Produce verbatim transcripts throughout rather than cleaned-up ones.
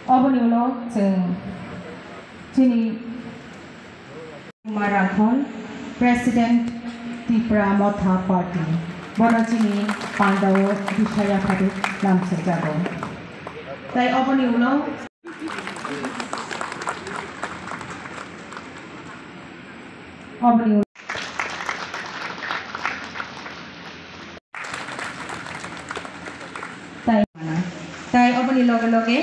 Oboni ulo chwng chini Kumar Rangkhol, President Tipra Motha Party, bono chini pandao bisaya phari lamsokjago. Tai oboni ulo Oboni ulo tai mana. Tai oboni loge loge,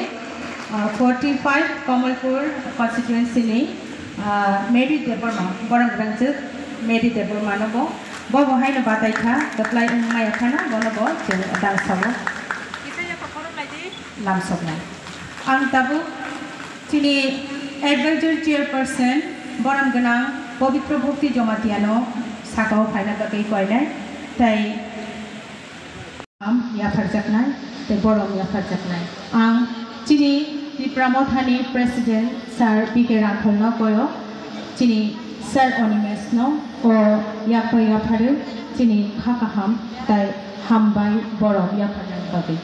ah, forty five Kamalpur constituency ni, ah, Mary Debbarma, borok rangchak Mary Debbarma no bo, bo bo haino batai kha, kwplai wng maya phano bono bo chwng dal sabo. Lamsoknai. Ang tabuk chini advisor chairperson borom gwnang Pabitra Bhakti Jamatia no sakao phaina bagwi koinai, tai am yapharjaknai, tei borom yapharjaknai. Ang chini Tipra Mothani President Sir P K Rangkhol no koyo, chini Sir Animesh no o yapri yaphari chini kha kaham tai hambai borom yapharnai bagwi.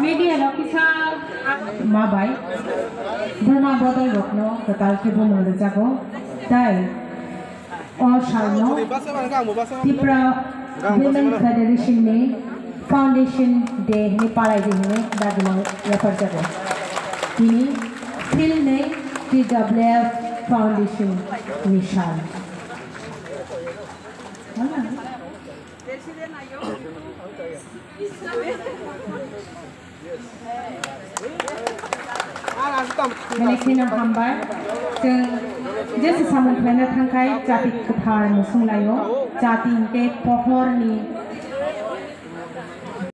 Media no kisa ma bai buma bodol rokno kwtal khe bumung rwjago, tai o salno Tipra Women Federation ni Foundation Day hwnwi palai di hwnwi dagimang yaphar jago. Tini Phil ni T W F Foundation ni sal. Belai kheno hambai. Chwng jesa samung khlaina thangkhai chati kwthar musung laio. Chati hinkhe pohorni